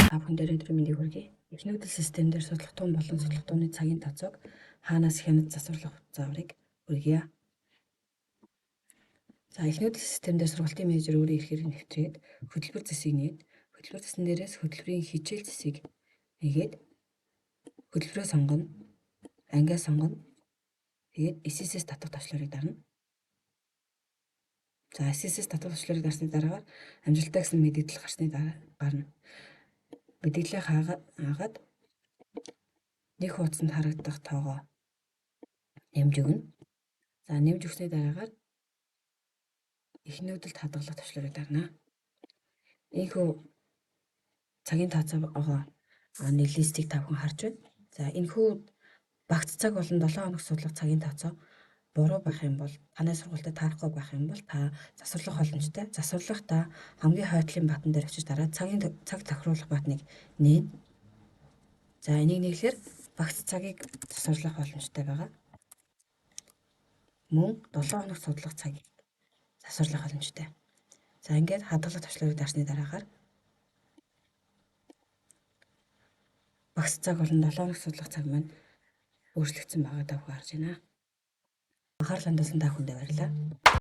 Та бүхэнд өдрийн мэндийг хүргэе. Их нүүдэл систем дээр судлах тун болон судлах тууны цагийн тооцоог хаанаас хянаж засварлах зааврыг хүргье. За, их нүүдэл систем дээр сургалтын менежер өөрийн эрхээр нэвтрээд хөтөлбөр зэсийг нээд, хөтөлбөр зэсэн дээрээс хөтөлбөрийн хичээл зэсийг нээгээд хөтөлбөрөө сонгоно, ангиа сонгоно. Тэгээд SSS татах товчлуурыг дарна. За, SSS татах товчлуурыг дарсны дараагаар амжилттай гэсэн мэдээлэл гарсны дараа гарна. Мэдээлэлээ хаагаад нэг хуудсанд харагдах тоогоо нэмж өгнө. За, нэмж өгсөний дараагаар их нүүдэлд хадгалах товчлуурыг дарна. Ийхүү цагийн тооцоогоо нэг листийг та бүхэн харж байна. За, энэхүү багц цаг болон 7 хоног судлах цагийн тооцоо буруу байх юм бол, танай сургуультай таарахгүй байх юм бол та засварлах боломжтой. Засварлахдаа хамгийн хойтлын button дээр очиж дараад цагийн цаг тохируулах button ыг нээн. За, энийг нэглэхээр багц цагийг засварлах боломжтой байгаа. Мөн 7 хоног судлах цагийг засварлах боломжтой. За, ингээд хадгалах товчлуурыг дарсны дараагаар багц цаг болон 7 хоног судлах цаг маань өөрчлөгдсөн байгааг та бүхэн харж байна. Анхаарал хандуулсан та бүхэндээ баярлалаа.